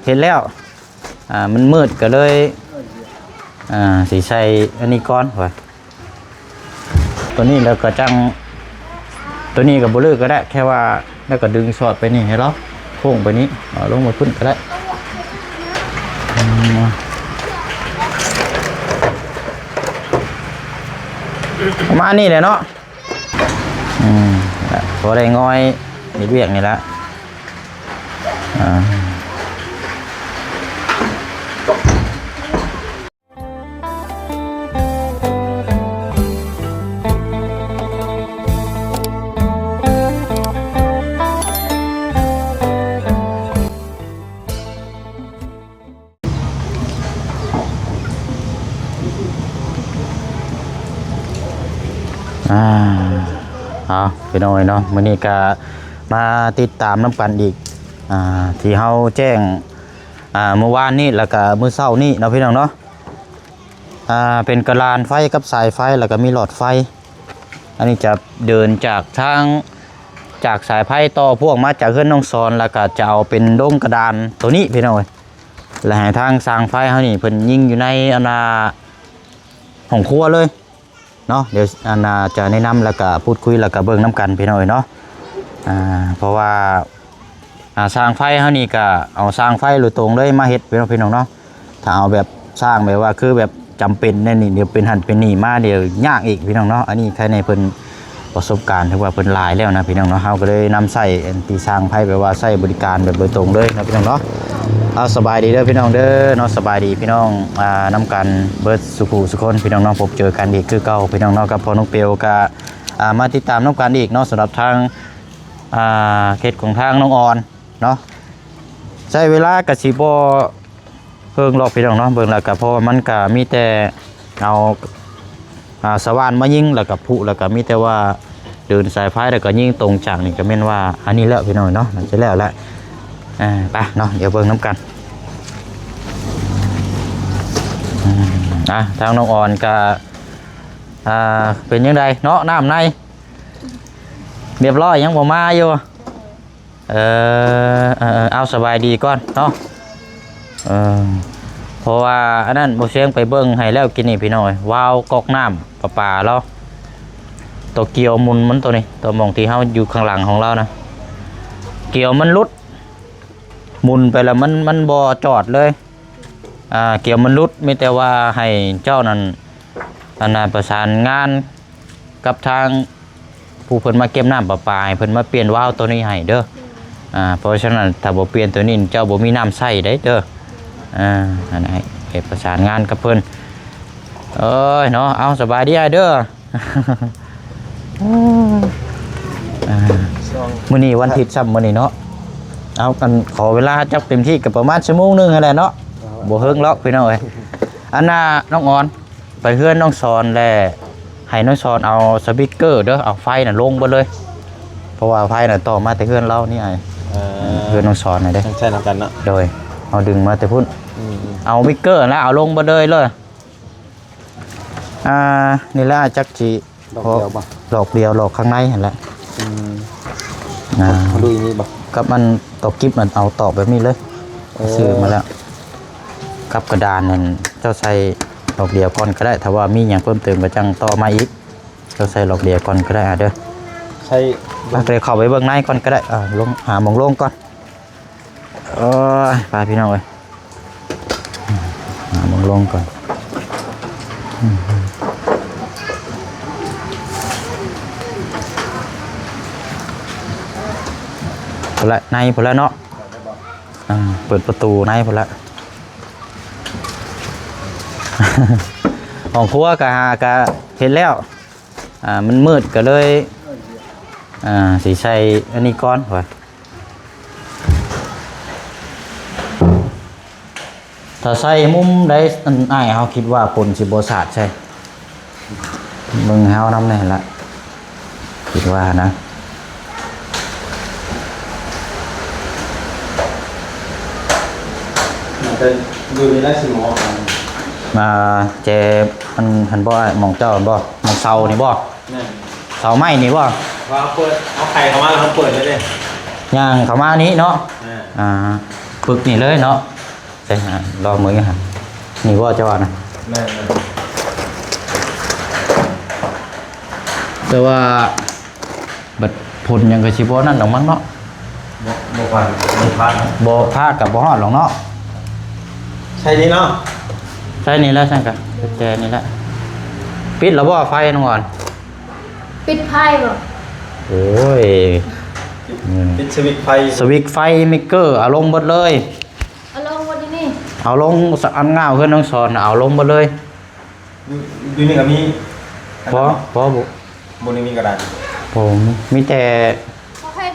ເຮັດແລ້ວ ອ່າ ມັນມືດກໍເລີຍ ອ່າ ຊິໃສ່ອັນນີ້ກ່ອນວ່າ ຕົວນີ້ແລ້ວກໍຈັ່ງ ຕົວນີ້ກໍບໍ່ເລີກກໍໄດ້ ແຄ່ວ່າ ແລ້ວກໍດຶງສອດໄປນີ້ໃຫ້ລາວ ໂຄ້ງໄປນີ້ ເອົາລົງໄປພຸ້ນກໍໄດ້ ອືມ ປະມານນີ້ແຫຼະເນາະ ອືມ ພໍໄດ້ງ່ອຍເຮັດວຽກນີ້ລະ ອ່າ ອ່າ ເອົາ ພີ່ນ້ອງເອີຍເນາະ ມື້ນີ້ກະມາຕິດຕາມນຳກັນອີກ ອ່າ ທີ່ເຮົາແຈ້ງ ອ່າ ມື້ວານນີ້ ແລ້ວກະມື້ເຊົ້ານີ້ເນາະ ພີ່ນ້ອງເນາະ ອ່າ ເປັນກະດານໄຟກັບສາຍໄຟ ແລ້ວກະມີຫຼອດໄຟ ອັນນີ້ຈະເດີນຈາກທາງ ຈາກສາຍໄຟຕໍ່ພວກມາຈາກເຮືອນນ້ອງສອນ ແລ້ວກະຈະເອົາເປັນໂດງກະດານໂຕນີ້ ພີ່ນ້ອງເອີຍ ແລະ ໃຫ້ທາງຊ່າງໄຟເຮົານີ້ເພິ່ນຍິງຢູ່ໃນອັນນ່າຫ້ອງຄົວເລີຍເນາະ ດຽວອັນນ່າຈະແນະນຳ ແລ້ວກະພູດຄຸຍ ແລ້ວກະເບິ່ງນຳກັນ ພີ່ນ້ອງເອີຍເນາະ ອ່າ ເພາະວ່າ ອ່າ ຊ່າງໄຟເຮົານີ້ກະເອົາຊ່າງໄຟໂດຍຕົງເລີຍມາເຮັດ ພີ່ນ້ອງ ພີ່ນ້ອງເນາະ ຖ້າເອົາແບບຊ່າງແບບວ່າຄືແບບຈຳເປັນແນວນີ້ ດຽວເປັນຫັ້ນເປັນນີ້ມາ ດຽວຍາກອີກ ພີ່ນ້ອງເນາະ ອັນນີ້ໃຄ່ແນ່ເພິ່ນ ປະສົບການຖືວ່າເພິ່ນຫຼາຍແລ້ວນະພີ່ນ້ອງເນາະ ເຮົາກໍເລີຍນຳໃຊ້ອັນທີ່ຊ່າງໄຟ ແບບວ່າໃຊ້ບໍລິການແບບໂດຍຕົງເລີຍນະພີ່ນ້ອງເນາະ. ເອົາ ສະບາຍດີເດີພີ່ນ້ອງເດີເນາະ ສະບາຍດີພີ່ນ້ອງ ອ່າ ນຳກັນເບິດສູ່ຜູ້ສູ່ຄົນພີ່ນ້ອງເນາະ ພົບເຈີກັນອີກຄືເກົ່າພີ່ນ້ອງເນາະ ກັບພໍ່ນ້ອງເປວກະ ອ່າ ມາຕິດຕາມນຳກັນອີກເນາະ ສຳລັບທາງ ອ່າ ເຂດຂອງທາງນ້ອງອອນເນາະ ໃຊ້ເວລາກະຊິບໍ່ ເພິ່ງລອກພີ່ນ້ອງເນາະ ເບິ່ງແລ້ວກະ ເພາະວ່າມັນກະມີແຕ່ເອົາ ອ່າ ສະຫວ່ານມາຍິງ ແລ້ວກະຜຸ ແລ້ວກະມີແຕ່ວ່າເດີນສາຍໄຟ ແລ້ວກະຍິງຕົງຈາກນີ້ກະແມ່ນວ່າອັນນີ້ແລ້ວພີ່ນ້ອງເນາະ ໜ້າຈະແລ້ວແຫຼະ ອ່າ ໄປເນາະ ດຽວເບິ່ງນຳກັນ ອືມ ອ່າ ທາງນ້ອງອອນກະ ອ່າ ເປັນຈັ່ງໃດເນາະ ນ້ຳໃນ ຮຽບຮ້ອຍ ຍັງບໍ່ມາຢູ່? ເອີ ເອີ ເອີ ເອົາ ສະບາຍດີກ່ອນເນາະ ເອີ ເພາະວ່າອັນນັ້ນ ບໍ່ຊຽງໄປເບິ່ງໃຫ້ແລ້ວກີ້ນີ້ພີ່ນ້ອງເອີຍ ວາວກອກນ້ຳປະປາລາວ ຕົວກຽວໝຸນມັນຕົວນີ້ ຕົວໝ່ອງທີ່ເຮົາຢູ່ຂ້າງຫຼັງຂອງລາວນະ ກຽວມັນຫຼຸດ ໝຸນໄປແລ້ວມັນ ມັນບໍ່ຈອດເລີຍ ອ່າ ກຽວມັນຫຼຸດ ມີແຕ່ວ່າໃຫ້ເຈົ້ານັ້ນ ອັນນ່າ ປະສານງານກັບທາງ ຜູ້ເພິ່ນມາເກັບນ້ຳປະປາ ໃຫ້ເພິ່ນມາປ່ຽນວາວໂຕນີ້ໃຫ້ເດີ ອ່າ ເພາະສະນັ້ນ ຖ້າບໍ່ປ່ຽນໂຕນີ້ ເຈົ້າບໍ່ມີນ້ຳໃຊ້ໄດ໋ເດີ ອ່າ ອັນໃຫ້ ໃຫ້ປະສານງານກັບເພິ່ນ ເອີຍເນາະ ເອົາ ສະບາຍດີອ້າຍເດີ ອ່າ ມື້ນີ້ວັນທິດຊ້ຳມື້ນີ້ເນາະ ເອົາ ອັນ ຂໍເວລາຈັກເຕັມທີ່ກໍປະມານຊົ່ວໂມງໜຶ່ງຫັ້ນແຫຼະເນາະ ບໍ່ເຮິງຫຼອກພີ່ນ້ອງເອີຍ ອັນນ່າ ນ້ອງອອນ ໄປເຮືອນນ້ອງສອນແລ້ວ ໃຫ້ນ້ອງສອນເອົາສະປິກເກີເດີ ເອົາໄຟນະລົງເບິດເລີຍ ເພາະວ່າໄຟນະຕໍ່ມາແຕ່ເຮືອນລາວນີ້ອ້າຍ ເອີ ເຮືອນນ້ອງສອນນະເດ້ ໃຊ້ນຳກັນເນາະ ໂດຍ ເຮົາດຶງມາແຕ່ພຸ້ນ ອືມໆ ເອົາສະປິກເກີຫັ້ນລະ ເອົາລົງເບິດເລີຍເລີຍ ອ່າ ນີ້ລະ ຈັກຊິ ດອກດຽວບໍ່? ດອກດຽວ ດອກຂ້າງໃນຫັ້ນແຫຼະ ອືມ ອ່າ ເຂົາດຸຍມີບໍ່? ກັບມັນຕອກກິບນັ້ນ ເອົາຕອກແບບນີ້ເລີຍ ເອີ ຊື້ມາແລ້ວ ກັບກະດານນັ້ນ ເຈົ້າໃສ່ດອກດຽວກ່ອນກໍໄດ້ ຖ້າວ່າມີຫຍັງເພີ່ມເຕີມກໍຈັ່ງຕໍ່ມາອີກ ເຈົ້າໃສ່ດອກດຽວກ່ອນກໍໄດ້ ອ່າ ເດີ ໃສ່ ອ່າ ດຽວເຂົ້າໄປເບິ່ງໃນກ່ອນກໍໄດ້ ອ່າ ລົງ ຫາໝ່ອງລົງກ່ອນ. ໂອ້ຍ ໄປພີ່ນ້ອງເອີຍ ຫາໝ່ອງລົງກ່ອນ ພຸ້ນລະ ໃນພຸ້ນລະເນາະ ອ່າ ເປີດປະຕູໃນພຸ້ນລະ ຫ້ອງຄົວກະຫາກະເຮັດແລ້ວ ອ່າ ມັນມືດກໍເລີຍ ອ່າ ຊິໃສ່ອັນນີ້ກ່ອນວ່າ ຖ້າໃສ່ມຸມໃດ ອັນ ອ້າຍເຮົາຄິດວ່າຝົນຊິບໍ່ສາດໃສ່ ເບິ່ງເຮົານຳແດ່ລະ ຄິດວ່ານະ ມັນເປັນຢູ່ນີ້ໄດ້ຊິໝໍ ອ່າ ແຈ ອັນ ຫັ້ນບໍ່ ໝ່ອງເຈົ້າຫັ້ນບໍ່ ໝ່ອງເສົານີ້ບໍ່? ແມ່ນ ເສົາໄມ້ນີ້ບໍ່? ວ່າເຮົາເປີດ ເຮົາໄຂເຂົ້າມາແລ້ວເຮົາເປີດເລີຍເດ້ ຍ່າງເຂົ້າມານີ້ເນາະ ອ່າ ອ່າ ປຶກນີ້ເລີຍເນາະ ໃສ່ຫາ ລອມືຢູ່ຫັ້ນ ນີ້ບໍ່ເຈົ້າວ່ານະ? ແມ່ນ ແຕ່ວ່າບັດຝົນຫຍັງກໍຊິບໍ່ນັ້ນດອກມັ້ງເນາະ. ບໍ່ ບໍ່ພາດ ບໍ່ພາດນະ ບໍ່ພາດກໍບໍ່ຮອດດອກເນາະ. ໃສ່ນີ້ເນາະ ໃສ່ນີ້ແຫຼະ ຊັ້ນກໍແຈນີ້ແຫຼະ. ປິດແລ້ວບໍ່ໄຟນ້ອງອອນ? ປິດໄຟບໍ່? ໂອ້ຍ ປິດສະວິດໄຟ ສະວິດໄຟເມກເກີ ເອົາລົງເບິດເລີຍ. ເອົາລົງບໍ່ດີນີ້? ເອົາລົງ ອັນງາວເຮືອນນ້ອງສອນ ເອົາລົງເບິດເລີຍ. ຢູ່ ຢູ່ນີ້ກໍມີ ບໍ່ ບໍ່ ບໍ່ ບໍ່ໄດ້ມີກະດານ ບໍ່ມີ ມີແຕ່ ເຂົາໃຫ້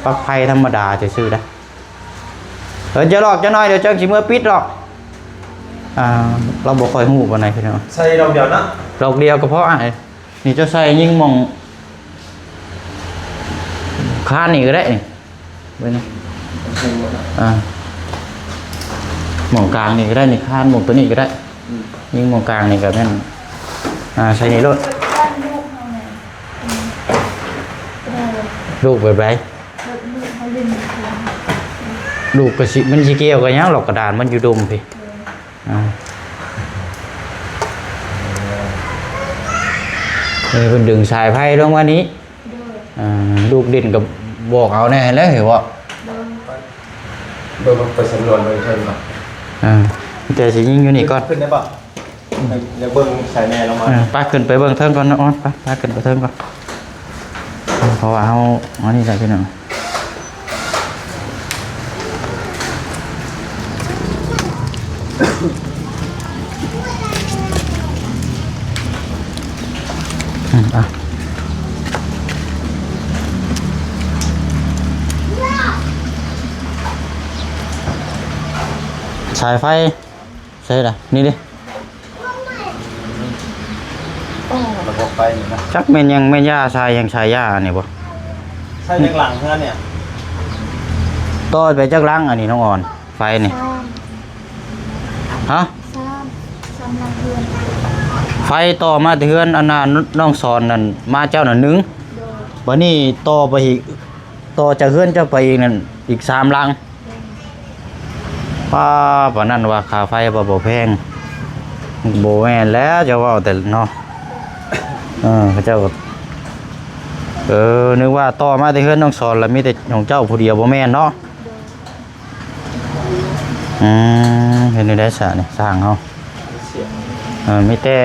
ປັກໄຟທຳມະດາຊື່ໆ ດາ. ເອີ ຈະຫຼອກຈັກໜ້ອຍ ດຽວຈັ່ງຊິເມືອປິດດອກ. ອ່າ ລາວບໍ່ຄ່ອຍຮູ້ປານໃດພີ່ນ້ອງ. ໃສ່ດອກດຽວນະ ດອກດຽວກໍພໍອ້າຍ. ນີ້ເຈົ້າໃສ່ຍິງໝ່ອງຄານນີ້ກໍໄດ້ນີ້ ເບິ່ງ ອ່າ ໝ່ອງກາງນີ້ກໍໄດ້ນີ້ ຄານໝ່ອງໂຕນີ້ກໍໄດ້. ອືມ ຍິງໝ່ອງກາງນີ້ກໍແມ່ນ ອ່າ ໃສ່ນີ້ໂລດ. ລູກແບບໃດ? ລູກກໍຊິ ມັນຊິກ່ຽວກັບຫຍັງດອກ ກະດານມັນຢູ່ດົມພີ້. ອ່າ ເອີ ເພິ່ນດຶງສາຍໄຟລົງມານີ້. ໂດຍ ອ່າ ລູກຫຼິ້ນກໍບອກເອົາແດ່ແຫຼະ ເຫັນບໍ່? ໂດຍ ເບິ່ງ ໄປສຳຫຼວດເບິ່ງເທິງກ່ອນ. ອ່າ ແຕ່ຊິຍິງຢູ່ນີ້ກ່ອນ ຂຶ້ນໄດ້ບໍ່? ຢາກເບິ່ງສາຍແມ່ລາວມາ. ເອີ ໄປຂຶ້ນໄປເບິ່ງເທິງກ່ອນເນາະ ໄປ ໄປຂຶ້ນໄປເທິງກ່ອນ ເພາະວ່າເຮົາ ອັນນີ້ແຫຼະພີ່ນ້ອງ. ອືມ ອ່ະ ສາຍໄຟ ໃສ່ລະ ນີ້ເດ້. ໂອ້ ລະບົບໄຟນີ້ນະ ຈັກແມ່ນຫຍັງ ແມ່ນຢາ ສາຍຫຍັງ ສາຍຢານີ້ບໍ່? ໃສ່ຈັກຫຼັງເຮືອນນີ້? ຕໍ່ໄປຈັກຫຼັງອັນນີ້ນ້ອງອອນ ໄຟນີ້? ສາມ ຮະ? ສາມ ສາມຫຼັງເຮືອນ. ໄຟຕໍ່ມາແຕ່ເຮືອນອັນນັ້ນ ນ້ອງສອນນັ້ນ ມາເຈົ້ານັ້ນໜຶ່ງ. ໂດຍ ບາດນີ້ຕໍ່ໄປອີກ ຕໍ່ຈາກເຮືອນເຈົ້າໄປອີກນັ້ນ ອີກສາມຫຼັງ. ປ້າ ປານນັ້ນວ່າຄ່າໄຟວ່າບໍ່ແພງ ບໍ່ແມ່ນແລ້ວ ເຈົ້າເວົ້າແຕ່ເນາະ. ເອີ ເຂົາເຈົ້າກໍ ເອີ ນຶກວ່າຕໍ່ມາແຕ່ເຮືອນນ້ອງສອນ ລະມີແຕ່ຂອງເຈົ້າຜູ້ດຽວ ບໍ່ແມ່ນເນາະ. ອືມ ເຮັດແນວໃດຊະນີ້ ຊ່າງເຮົາ? ເອີ ມີແຕ່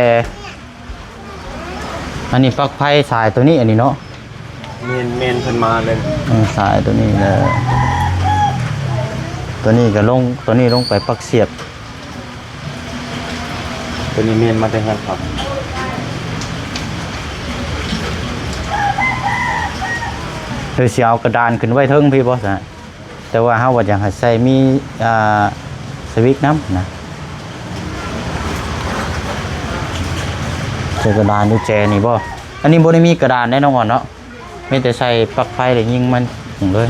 ອັນນີ້ປັກໄຟສາຍໂຕນີ້ ອັນນີ້ເນາະ. ແມ່ນ ແມ່ນ ເພິ່ນມາເລີຍ. ເອີ ສາຍໂຕນີ້ແຫຼະ ໂຕນີ້ກໍລົງ ໂຕນີ້ລົງໄປປັກສຽບ. ໂຕນີ້ແມ່ນມາແຕ່ເຮືອນເຂົາ ຫຼືຊິເອົາກະດານຂຶ້ນໄວ້ເທິງພີ້ບໍ່ຊະ? ແຕ່ວ່າເຮົາວ່າຢາກໃຫ້ໃສ່ມີ ອ່າ ສະວິກນຳນະ ໃສ່ກະດານຢູ່ແຈນີ້ບໍ່? ອັນນີ້ບໍ່ໄດ້ມີກະດານເດ້ນ້ອງອອນເນາະ ມີແຕ່ໃສ່ປັກໄຟແລ້ວຍິງມັນເລີຍ.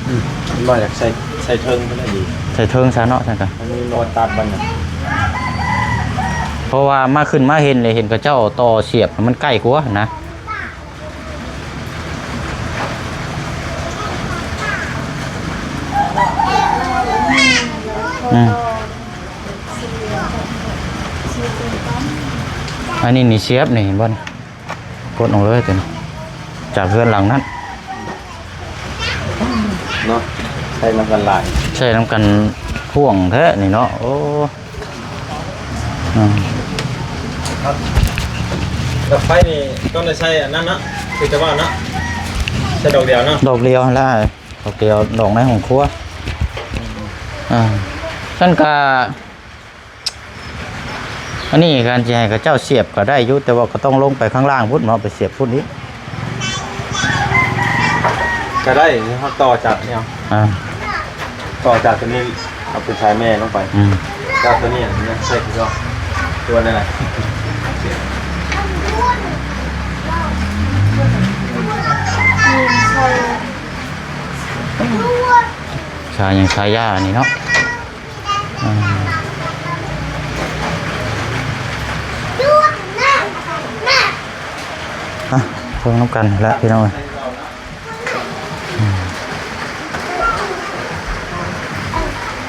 ອືມ ບໍ່ຢາກໃສ່ ໃສ່ເທິງກໍໄດ້ດີ ໃສ່ເທິງຊະເນາະ ຊັ້ນກະ ອັນນີ້ບໍ່ຕັດມັນນະ ເພາະວ່າມາຂຶ້ນມາເຫັນເລີຍ ເຫັນເຂົາເຈົ້າຕໍ່ສຽບ ມັນໃກ້ກວ່ານະ. ອືມ ອັນນີ້ນີ້ສຽບນີ້ ເຫັນບໍ່ນີ້? ກົດອອກເລີຍຕົວນີ້ ຈາກເຮືອນຫຼັງນັ້ນເນາະ. ໃຊ້ນຳກັນຫຼາຍ ໃຊ້ນຳກັນພ່ວງແທ້ນີ້ເນາະ. ໂອ້ ອືມ ແລ້ວໄຟນີ້ຕ້ອງໄດ້ໃຊ້ອັນນັ້ນເນາະ ຄືຈະວ່າເນາະ ໃຊ້ດອກດຽວເນາະ ດອກດຽວຫັ້ນລະ ດອກດຽວ ດອກໃນຫ້ອງຄົວ. ອ່າ ຊັ້ນກະ ອັນນີ້ການຊິໃຫ້ເຂົາເຈົ້າສຽບກໍໄດ້ຢູ່ ແຕ່ວ່າກໍຕ້ອງລົງໄປຂ້າງລ່າງພຸ້ນເນາະ ໄປສຽບພຸ້ນອີກ ກໍໄດ້. ເຮົາຕໍ່ຈາກນີ້ເອົາ ອ່າ ຕໍ່ຈາກຕົວນີ້ເອົາເປັນສາຍແມ່ລົງໄປ. ອືມ ແລ້ວຕົວນີ້ຍັງໃສ່ຄືເກົ່າ ຕົວນັ້ນນະ ສາຍຫຍັງ ສາຍຢາອັນນີ້ເນາະ. ອ່າ ອ່ະ ເບິ່ງນຳກັນແຫຼະພີ່ນ້ອງເອີຍ. ອືມ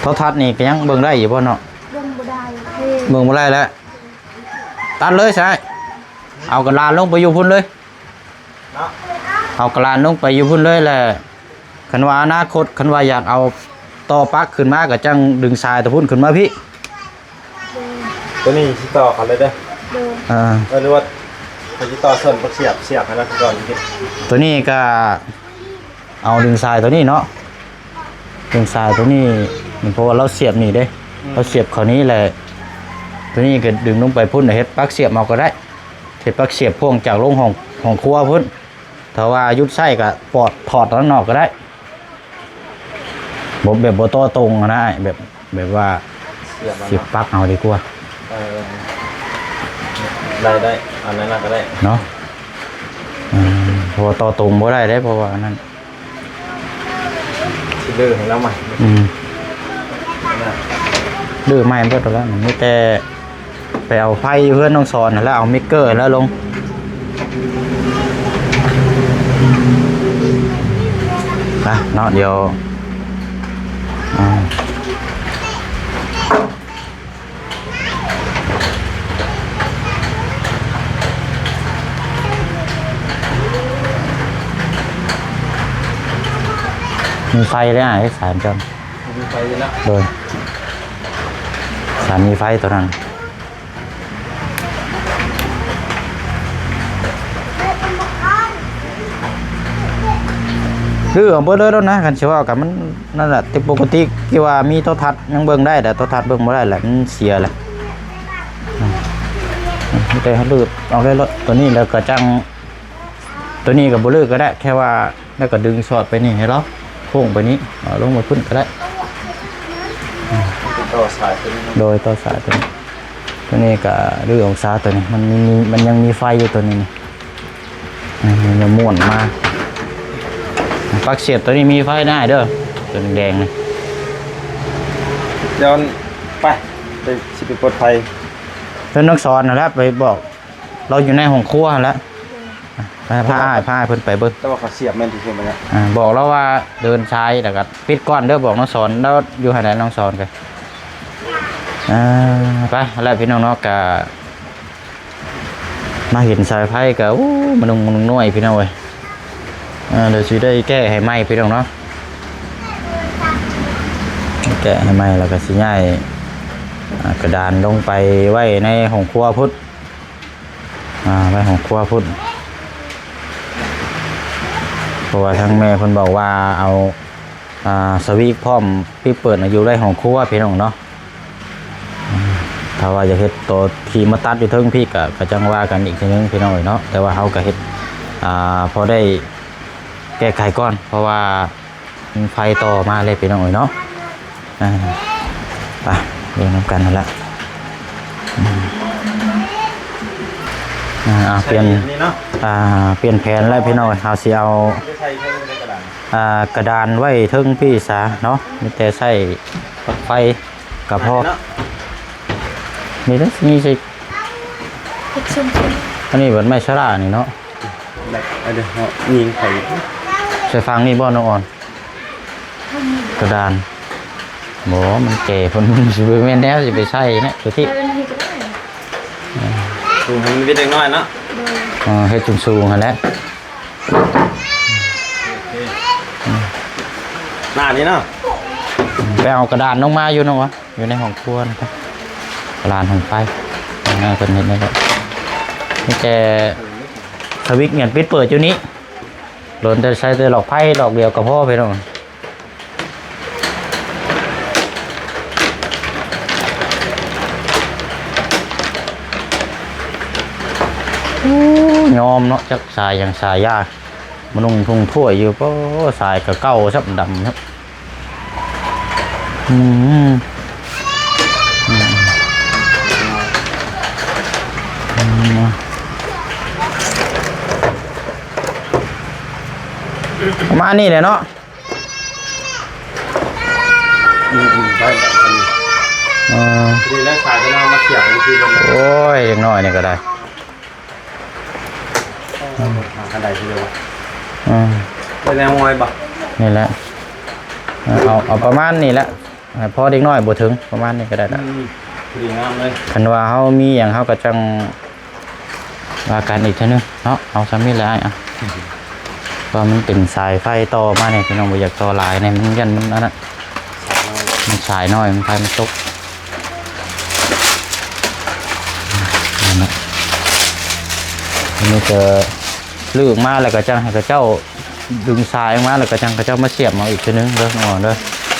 ໂທລະທັດນີ້ກໍຍັງເບິ່ງໄດ້ຢູ່ບໍ່ເນາະ? ເບິ່ງບໍ່ໄດ້ ເບິ່ງບໍ່ໄດ້ແລ້ວ ຕັດເລີຍຊະ ເອົາກະລານລົງໄປຢູ່ພຸ້ນເລີຍ. ເນາະ ເອົາກະລານລົງໄປຢູ່ພຸ້ນເລີຍແຫຼະ. ຄັນວ່າອະນາຄົດ ຄັນວ່າຢາກເອົາຕໍ່ປັກຂຶ້ນມາ ກໍຈັ່ງດຶງສາຍແຕ່ພຸ້ນຂຶ້ນມາພີ້. ໂດຍ ໂຕນີ້ຊິຕໍ່ເຂົ້າເລີຍເດີ. ໂດຍ ເອີ ເອີ ຫຼືວ່າເຂົາຊິຕໍ່ເຊິ່ນປະສຽບ ສຽບໃຫ້ລາວກ່ອນ. ໂຕນີ້ກໍເອົາດຶງສາຍໂຕນີ້ເນາະ ດຶງສາຍໂຕນີ້ ເພາະວ່າລາວສຽບນີ້ເດ້. ອືມ ລາວສຽບເຂົ້ານີ້ແຫຼະ ໂຕນີ້ກໍດຶງລົງໄປພຸ້ນ ເຮັດປັກສຽບເອົາກໍໄດ້. ເຮັດປັກສຽບພ່ວງຈາກໂຮງ ຫ້ອງ ຫ້ອງຄົວພຸ້ນ. ຖ້າວ່າຢຸດໃຊ້ກໍປອດ ຖອດອອກນອກກໍໄດ້ ບໍ່ ແບບບໍ່ຕໍ່ຕົງຫັ້ນນະ ແບບ ແບບວ່າສຽບ ສຽບປັກເອົາດີກວ່າ. ເອີ ໄດ້ ໄດ້ ອັນນັ້ນນະກໍໄດ້ເນາະ. ອືມ ເພາະວ່າຕໍ່ຕົງບໍ່ໄດ້ເດ້ ເພາະວ່າອັນນັ້ນ ຊິເລີໃຫ້ລາວໃໝ່. ອືມ ເລີໃໝ່ເບິດແລ້ວ ມີແຕ່ໄປເອົາໄຟຢູ່ເຮືອນນ້ອງສອນຫັ້ນແຫຼະ ເອົາມິກເກີຫັ້ນແຫຼະລົງ. ອ່ະເນາະ ດຽວ ອ່າ ມີໄຟເດ້ອ້າຍ ສາຍມັນຈະ ມີໄຟຢູ່ແລ້ວ. ໂດຍ ສາຍມີໄຟຕົວນັ້ນ ຮື້ເອົາເບິດເລີຍໂລດນະ ຄັນຊິເວົ້າກັນ ມັນນັ້ນແຫຼະ. ແຕ່ປົກກະຕິທີ່ວ່າມີໂທລະທັດຍັງເບິ່ງໄດ້ ແຕ່ໂທລະທັດເບິ່ງບໍ່ໄດ້ແຫຼະ ມັນເສຍແຫຼະ. ອືມ ມີແຕ່ເຮົາຮື້ອອກໄດ້ໂລດ ຕົວນີ້ແລ້ວກໍຈັ່ງ ຕົວນີ້ກໍບໍ່ລຶກໍໄດ້ ແຄ່ວ່າ ແລ້ວກໍດຶງສອດໄປນີ້ໃຫ້ລາວ ໂຄ້ງໄປນີ້ ເອົາລົງມາຂຶ້ນກໍໄດ້. ອືມ ຕໍ່ສາຍຕົວນີ້ເນາະ ໂດຍ ຕໍ່ສາຍຕົວນີ້. ຕົວນີ້ກໍດື້ອອກຊະ ຕົວນີ້ ມັນມີ ມັນຍັງມີໄຟຢູ່ຕົວນີ້ນີ້ ອືມ ມັນມ່ວນມາ. ປັກສຽບຕົວນີ້ມີໄຟໄດ້ເດີ ຕົວແດງໆນີ້. ດຽວໄປ ໄປ ຊິໄປປົດໄຟ ເພິ່ນຕ້ອງສອນຫັ້ນແຫຼະ ໄປບອກ ລາວຢູ່ໃນຫ້ອງຄົວຫັ້ນແຫຼະ. ໂດຍ ພາອ້າຍ ພາອ້າຍເພິ່ນໄປເບິ່ງ ແຕ່ວ່າເຂົາສຽບແມ່ນທີ່ສຸດແລ້ວ. ອ່າ ບອກລາວວ່າເດີນສາຍ ແລ້ວກໍປິດກ່ອນເດີ ບອກນ້ອງສອນ ລາວຢູ່ຫັ້ນແຫຼະ ນ້ອງສອນກໍ. ອ່າ ໄປແລ້ວພີ່ນ້ອງເນາະ ກໍມາເຫັນສາຍໄຟກໍ ໂອ້ ມານຸ່ງ ມານຸ່ງນ້ອຍພີ່ນ້ອງເອີຍ. ອ່າ ດຽວຊິໄດ້ແກ້ໃຫ້ໃໝ່ພີ່ນ້ອງເນາະ ແກ້ໃຫ້ໃໝ່ ແລ້ວກໍຊິຍ້າຍ ອ່າ ກະດານລົງໄປໄວ້ໃນຫ້ອງຄົວພຸ້ນ. ອ່າ ໄວ້ຫ້ອງຄົວພຸ້ນ ເພາະວ່າທາງແມ່ເພິ່ນບອກວ່າເອົາ ອ່າ ສະວິກພ້ອມປິດເປີດນະ ຢູ່ໃນຫ້ອງຄົວພີ່ນ້ອງເນາະ. ຖ້າວ່າຢາກເຮັດໂຕທີ່ມາຕັດຢູ່ເທິງພີ້ ກະ ກະຈັ່ງວ່າກັນອີກເທື່ອໜຶ່ງພີ່ນ້ອງເອີຍເນາະ. ແຕ່ວ່າເຮົາກະເຮັດ ອ່າ ພໍໄດ້ແກ້ໄຂກ່ອນ ເພາະວ່າ ມີໄຟຕໍ່ມາເລີຍພີ່ນ້ອງເອີຍເນາະ. ອ່າ ໄປເບິ່ງນຳກັນຫັ້ນລະ. ອ່າ ປ່ຽນ ນີ້ເນາະ ອ່າ ປ່ຽນແຜນແລ້ວພີ່ນ້ອງເອີຍ. ເຮົາຊິເອົາ ອ່າ ກະດານໄວ້ເທິງພີ້ສາເນາະ ມີແຕ່ໃຊ້ປລັກໄຟກໍພໍ. ນີ້ເດ້ ມີໃສ່ ອັນນີ້ເບິດໄມ້ຊະລານີ້ເນາະ. ແບບ ອັນນີ້ເຮົາຍິງໄປ ໃສ່ຝັ່ງນີ້ບໍ່ນ້ອງອອນ? ກະດານ ບໍ່ ມັນແກ່ພຸ້ນ ມັນຊິບໍ່ແມ່ນແນວຊິໄປໃສ່ນະ ຕົວທີ່ ສູງໃຫ້ມັນວິດເລັກນ້ອຍເນາະ. ເອີ ເຮັດສູງໆຫັ້ນແຫຼະ. ໜ້ານີ້ເນາະ ໄປເອົາກະດານລົງມາຢູ່ເນາະ. ຢູ່ໃນຫ້ອງຄົວນະ ກະດານຫ້ອງໄຟ ເພິ່ນເຮັດແນວໃດ ມີແຕ່ສະວິກນີ້ປິດເປີດຢູ່ນີ້ ໂດນແຕ່ໃສ່ແຕ່ຫຼອກໄຟດອກດຽວກໍພໍພີ່ນ້ອງ. ໂອ້ ຍອມເນາະ ຈັກສາຍຫຍັງສາຍຢາ ມານຸ່ງທຸ່ງຖ້ວຍຢູ່ ໂອ້ ສາຍກໍເກົ່າຊ້ຳ ດຳຊ້ຳ. ອືມ ອືມ ອືມ ປະມານນີ້ແຫຼະເນາະ. ອືມ ໄດ້ແລ້ວ ເອີ ດີແລ້ວ ສາຍເພິ່ນເອົາມາສຽບໃຫ້ທີ່ເພິ່ນ. ໂອ້ຍ ຢ່າງໜ້ອຍນີ້ກໍໄດ້. ຫາຄັນໃດຄືວ່າ ອືມ ເປັນແນວງອຍບໍ່? ນີ້ແຫຼະ ເອົາ ເອົາປະມານນີ້ແຫຼະ. ໃຫ້ພໍເດັກນ້ອຍບໍ່ເຖິງ ປະມານນີ້ກໍໄດ້ລະ ອືມ ພໍດີງາມເລີຍ. ຄັນວ່າເຮົາມີຫຍັງ ເຮົາກໍຈັ່ງວ່າກັນອີກເທື່ອໜຶ່ງເນາະ. ເອົາສ່ຳນີ້ແຫຼະອ້າຍ ອະ ເພາະມັນເປັນສາຍໄຟຕໍ່ມານີ້ ພີ່ນ້ອງ ບໍ່ຢາກຕໍ່ຫຼາຍນີ້ ມັນຢ້ານມັນອັນນັ້ນ ມັນສາຍນ້ອຍ ມັນໄຟມັນຕົກ. ອັນນີ້ກໍລຶກມາແລ້ວກໍຈັ່ງໃຫ້ເຂົາເຈົ້າດຶງສາຍອອກມາ ແລ້ວກໍຈັ່ງເຂົາເຈົ້າມາສຽບເອົາອີກເທື່ອໜຶ່ງເດີ ນ້ອງເດີ.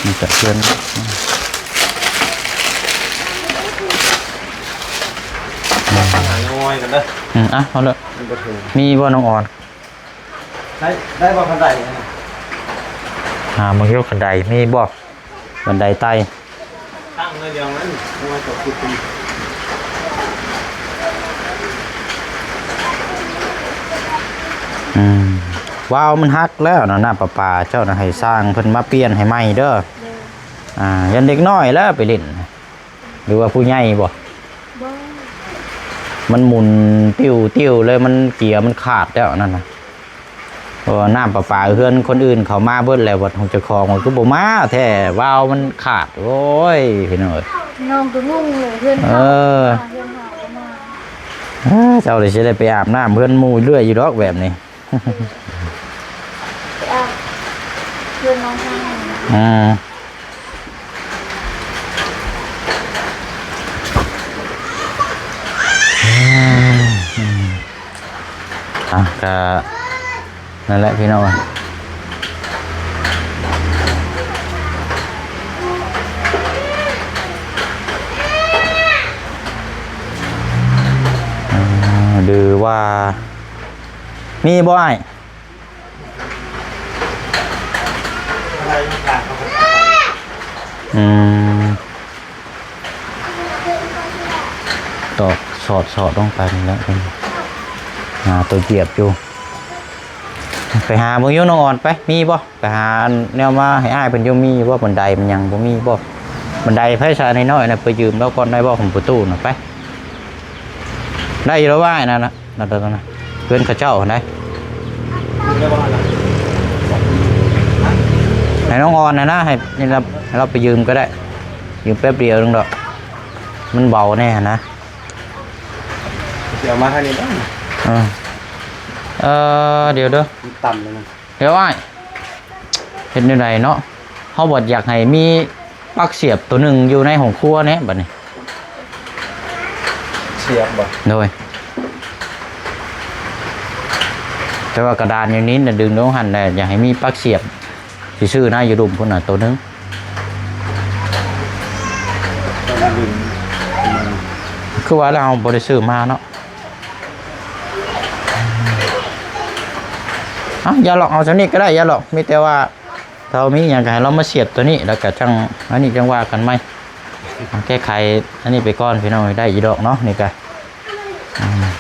ນີ້ກໍເພື່ອນ ຫານ້ອຍກັນເດີ. ອືມ ອ່ະ ເອົາເລີຍ ມັນບໍ່ເຖິງ ມີບໍ່ນ້ອງອອນ? ໄດ້ ໄດ້ບໍ່ຄັນໄດ? ຫາມາຢູ່ຄັນໄດມີບໍ່? ບັນໄດໄຕ່ ຕັ້ງໜ້ອຍດຽວນັ້ນ ເພາະວ່າເຈົ້າຄິດເປັນ ອືມ ວາວມັນຫັກແລ້ວນະ ນ້ຳປະປາເຈົ້ານະ ໃຫ້ຊ່າງເພິ່ນມາປ່ຽນໃຫ້ໃໝ່ເດີ. ອ່າ ຢ້ານເດັກນ້ອຍແຫຼະໄປຫຼິ້ນ ຫຼືວ່າຜູ້ໃຫຍ່ບໍ່? ບໍ່ ມັນໝຸນຕິວໆເລີຍ ມັນເກຍມັນຂາດແລ້ວນັ້ນນະ. ເພາະວ່ານ້ຳປະປາເຮືອນຄົນອື່ນເຂົາມາເບິດແລ້ວ ບັດຂອງເຈົ້າຂອງມັນຄືບໍ່ມາແທ້ ວາວມັນຂາດ. ໂອ້ຍ ພີ່ນ້ອງເອີຍ ນ້ອງກໍງົງເລີຍ ເຮືອນເຂົາ ເອີ ເຮືອນເຮົາກໍມາ. ເອີ ເຈົ້ານີ້ຊິໄດ້ໄປອາບນ້ຳເຮືອນໝູ່ເລື້ອຍຢູ່ດອກແບບນີ້ ໄປອາບເຮືອນນ້ອງນາງ. ອືມ ອ່າ ກະນັ້ນແຫຼະພີ່ນ້ອງ ອ່າ ຫຼືວ່າ ມີບໍ່ອ້າຍ? ອືມ ຕອກສອດໆລົງໄປນີ້ແຫຼະ ຫາຕົວຈຽບຢູ່. ໄປຫາເບິ່ງຢູ່ນ້ອງອອນ ໄປ ມີບໍ່? ໄປຫາອັນແນວມາໃຫ້ອ້າຍເພິ່ນຢູ່ ມີຢູ່ບໍ່? ບັນໄດມັນຍັງບໍ່ມີບໍ່? ບັນໄດໃຜຊະ ນ້ອຍໆນະ ໄປຢືມລາວກ່ອນໄດ້ບໍ່? ຂອງປະຕູນະ ໄປ. ໄດ້ຢູ່ແລ້ວວ່າອັນນັ້ນນະ ນັ້ນ ນັ້ນ ນັ້ນ ເພື່ອນເຂົາເຈົ້າຫັ້ນໃດ ໃຫ້ນ້ອງອອນຫັ້ນນະ ໃຫ້ ໃຫ້ລາວ ໃຫ້ລາວໄປຢືມກໍໄດ້ ຢືມແປັບດຽວໜຶ່ງດອກ ມັນເບົາແດ່ຫັ້ນນະ. ຊິເອົາມາທາງນີ້ບໍ່? ເອີ ເອີ ດຽວເດີ ມັນຕ່ຳແລ້ວນະ. ດຽວອ້າຍ ເຮັດແນວໃດເນາະ? ເຮົາບັດຢາກໃຫ້ມີປລັກສຽບໂຕໜຶ່ງຢູ່ໃນຫ້ອງຄົວແດ່ບັດນີ້. ສຽບບໍ່? ໂດຍ ແຕ່ວ່າກະດານຢູ່ນີ້ນະ ດຶງລົງຫັ້ນແຫຼະ ຢາກໃຫ້ມີປລັກສຽບ ຊິຊື້ນະ ຢູ່ລຸ່ມພຸ້ນນະ ໂຕໜຶ່ງ. ຄືວ່າແລ້ວ ເຮົາບໍ່ໄດ້ຊື້ມາເນາະ. ເອົ້າ ຢ່າຫຼອກ ເອົາສ່ຳນີ້ກໍໄດ້ ຢ່າຫຼອກ ມີແຕ່ວ່າ ເຮົາມີຫຍັງກໍໃຫ້ລາວມາສຽບຕົວນີ້ ແລ້ວກໍຈັ່ງ ອັນນີ້ຈັ່ງວ່າກັນໃໝ່ ແກ້ໄຂອັນນີ້ໄປກ່ອນ ພີ່ນ້ອງ ໄດ້ຢູ່ດອກເນາະ ນີ້ກໍ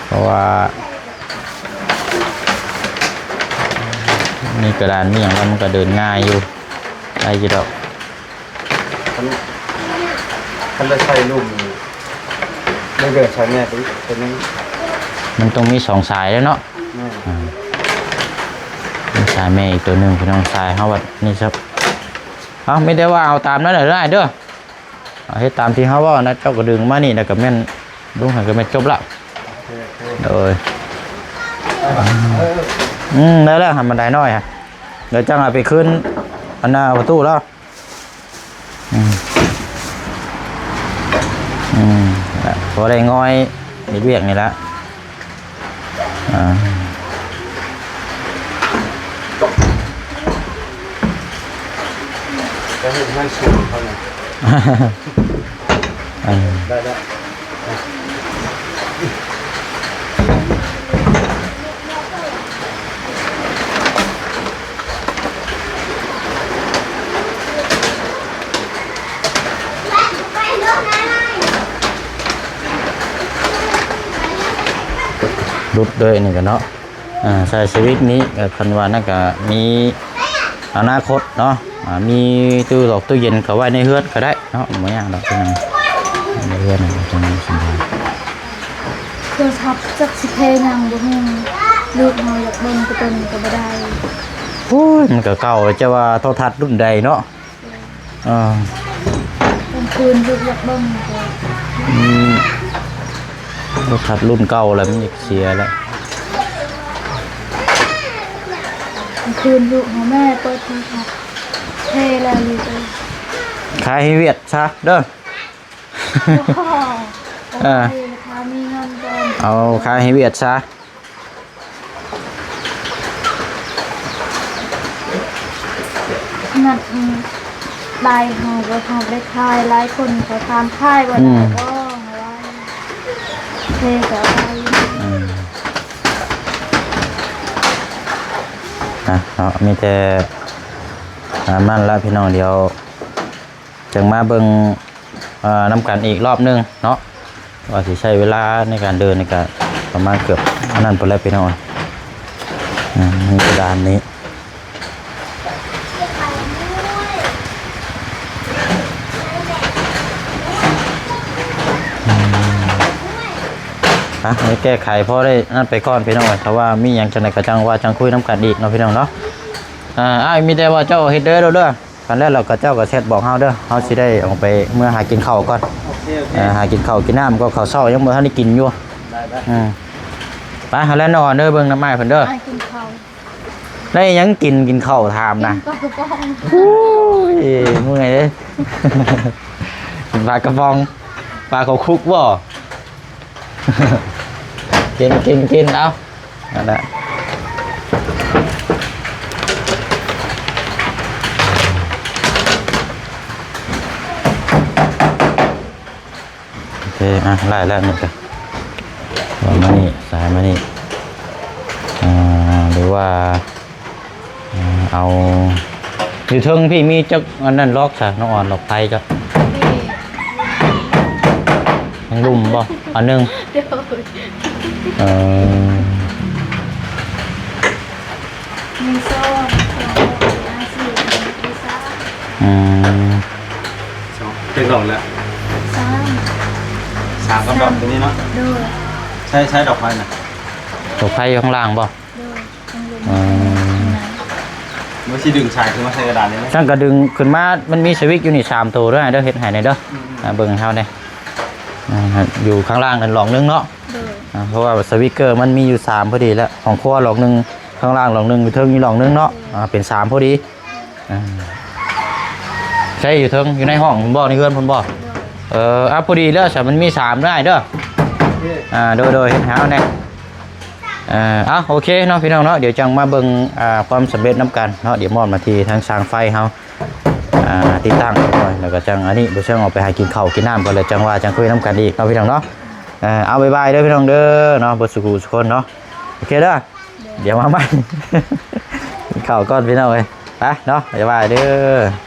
ເພາະວ່າ ມີກະດານມີຫຍັງແລ້ວ ມັນກໍເດີນງ່າຍຢູ່ ໄດ້ຢູ່ດອກ. ຄັນ ຄັນໄດ້ໃສ່ລຸ່ມນີ້ ໄດ້ເດີນໃສ່ແມ່ໄປອີກເທື່ອໜຶ່ງ ມັນຕ້ອງມີສອງສາຍແລ້ວເນາະ. ແມ່ນ ອ່າ ມີສາຍແມ່ອີກຕົວໜຶ່ງ ພີ່ນ້ອງ ສາຍເຮົາບັດນີ້ຊະ. ເອົາ ມີແຕ່ວ່າເອົາຕາມນັ້ນແຫຼະເດີ ເອົາເຮັດຕາມທີ່ເຮົາເວົ້ານະ ເຈົ້າກໍດຶງມານີ້ ແລ້ວກໍແມ່ນ ລົງຫັ້ນກໍແມ່ນຈົບລະ. ໂອເຄ ໂອເຄ ໂດຍ ເອີ ອືມ ໄດ້ແລ້ວ ຫັ້ນບັນໄດນ້ອຍຫັ້ນ ດຽວຈັ່ງເອົາໄປຄືນອັນນ່າປະຕູລາວ. ອືມ ອືມ ພໍໄດ້ງອຍເຮັດວຽກນີ້ລະ. ອ່າ ຈະເຮັດເຮືອນສູງເຂົານີ້ ເອີ ໄດ້ແລ້ວ. ຫຼຸດເລີຍນີ້ກໍເນາະ ອ່າ ໃສ່ສະວິດນີ້ ກໍຄັນວ່ານັ້ນກໍມີ ອະນາຄົດເນາະ ອ່າ ມີຕູ້ຫຼອກຕູ້ເຢັນກໍໄວ້ໃນເຮືອນກໍໄດ້ເນາະ ບໍ່ຍາກດອກ ໃນເຮືອນກໍຈັ່ງສະບາຍ. ໂທລະທັດຈັກຊິແພງຫຍັງບໍ່ຮູ້ ລູກເຮົາຢາກເບິ່ງກາຕູນກໍບໍ່ໄດ້. ໂອ້ຍ ມັນກໍເກົ່າແລ້ວ ຈະວ່າໂທລະທັດລຸ້ນໃດເນາະ. ເອີ ຄືນລູກຢາກເບິ່ງ ອືມ ໂທລະທັດລຸ້ນເກົ່າແລ້ວ ມັນຢາກເສຍແລ້ວ. ຄືນລູກຂອງແມ່ເປີດໂທລະທັດ ເທແລ້ວລູກເອີຍ. ຂາຍໃຫ້ຫວຽດຊະເດີ. ເອີ ຖ້າມີເງິນກ່ອນ ເອົາຂາຍໃຫ້ຫວຽດຊະ. ນັ້ນ ອືມ ໄດ້ເຮົາກໍເຮົາໄດ້ຂາຍ ຫຼາຍຄົນເຂົາຖາມຂາຍບໍ່ໄດ້ ອືມ ບໍ່ ເຮົາວ່າເທກໍໄດ້ ອືມ ອ່ະເນາະ ມີແຕ່ ອ່າ ນັ້ນລະພີ່ນ້ອງ ດຽວ ຈັ່ງມາເບິ່ງ ເອີ ນຳກັນອີກລອບໜຶ່ງເນາະ ວ່າຊິໃຊ້ເວລາໃນການເດີນນີ້ກະປະມານເກືອບອັນນັ້ນພຸ້ນແຫຼະພີ່ນ້ອງ. ອືມ ມີແຕ່ດ່ານນີ້ ອືມ ອ່ະ ໄດ້ແກ້ໄຂພໍໄດ້ນັ້ນໄປກ່ອນພີ່ນ້ອງເອີຍ. ຖ້າວ່າມີຫຍັງຈັ່ງໃດກໍຈັ່ງວ່າຈັ່ງຄຸຍນຳກັນອີກເນາະພີ່ນ້ອງເນາະ. ອ່າ ອ້າຍມີແຕ່ວ່າເຈົ້າເຮັດເດີ ເດີ. ຄັນແລ້ວລະກະເຈົ້າກະແຊັດບອກເຮົາເດີ ເຮົາຊິໄດ້ອອກໄປເມືອຫາກິນເຂົ້າກ່ອນ. ໂອເຄ ໂອເຄ ເອີ ຫາກິນເຂົ້າກິນນ້ຳກ່ອນ ເຂົ້າເຊົ້າຍັງບໍ່ທັນໄດ້ກິນຢູ່. ໄດ້ ໄດ້ ອືມ ໄປ ເຮົາແລ່ນນອນເດີ ເບິ່ງນຳອ້າຍເພິ່ນເດີ. ໄດ້ຫຍັງກິນ ກິນເຂົ້າຖາມນະ ໂອ້ຍ ເມື່ອຍເດ້. ກິນປາກະປ໋ອງ ປາເຂົ້າຄຸກບໍ່? ກິນ ກິນ ກິນ ເອົາ ນັ້ນແຫຼະ. ໂອເຄ ອ່ະ ໄດ້ແລ້ວນີ້ກະ ມານີ້ ສາຍມານີ້ ອ່າ ຫຼືວ່າ ອ່າ ເອົາ ຢູ່ເທິງພີ້ມີຈັກອັນນັ້ນລອກຊະ ນ້ອງອອນ ລອກໄຟເຈົ້າ ຍັງລຸ່ມບໍ່ ອັນໜຶ່ງ ໂດຍ ເອີ ມີໂຊນ ມີອາຊີບ ມີວິຊາ ອືມ ສອງ ຈັກດອກແລ້ວ? ສາມ ສາມກັບດອກຕົວນີ້ເນາະ ໂດຍ ໃຊ້ ໃຊ້ດອກໄຟນະ ດອກໄຟຢູ່ຂ້າງລ່າງບໍ່? ໂດຍ ອືມ ເມື່ອຊິດຶງສາຍຂຶ້ນມາໃສ່ກະດານນີ້ ຊັ້ນກະດຶງຂຶ້ນມາ ມັນມີສະວິດຢູ່ນີ້ສາມໂຕເດີ ເດີ ເຮັດໃຫ້ແດ່ເດີ ອືມ ອືມ ອ່າ ເບິ່ງເຮົາແດ່ ອ່າ ຢູ່ຂ້າງລ່າງນັ້ນຫຼອກໜຶ່ງເນາະ ໂດຍ ອ່າ ເພາະວ່າສະວິດເກີມັນມີຢູ່ສາມພໍດີແລ້ວ ຂອງຄົວຫຼອກໜຶ່ງ ຂ້າງລ່າງຫຼອກໜຶ່ງ ຢູ່ເທິງອີກຫຼອກໜຶ່ງເນາະ ໂດຍ ອ່າ ເປັນສາມພໍດີ ອ່າ ໃຊ້ຢູ່ເທິງ ຢູ່ໃນຫ້ອງພຸ້ນບໍ່ ໃນເຮືອນພຸ້ນບໍ່? ໂດຍ ເອີ ອ່າ ພໍດີແລ້ວຊະ ມັນມີສາມເດີອ້າຍເດີ ໂອເຄ ອ່າ ໂດຍ ໂດຍ ເຮັດໃຫ້ເຮົາແດ່ ເອີ ເອົາ ໂອເຄເນາະ ພີ່ນ້ອງເນາະ ດຽວຈັ່ງມາເບິ່ງ ອ່າ ຄວາມສຳເລັດນຳກັນເນາະ ດຽວມອບໜ້າທີ່ທາງຊ່າງໄຟເຮົາ ອ່າ ຕິດຕັ້ງກ່ອນ ແລ້ວກໍຈັ່ງອັນນີ້ ບໍ່ເຊີງອອກໄປຫາກິນເຂົ້າກິນນ້ຳກ່ອນ ແລ້ວຈັ່ງວ່າຈັ່ງຄຸຍນຳກັນອີກເນາະ ພີ່ນ້ອງເນາະ ເອີ ເອົາ ບາຍບາຍເດີ ພີ່ນ້ອງເດີເນາະ ເບິດສູ່ຜູ້ສູ່ຄົນເນາະ ໂອເຄເດີ ໂດຍ ດຽວມາໃໝ່ ກິນເຂົ້າກ່ອນ ພີ່ນ້ອງເອີຍ ໄປເນາະ ບາຍບາຍເດີ.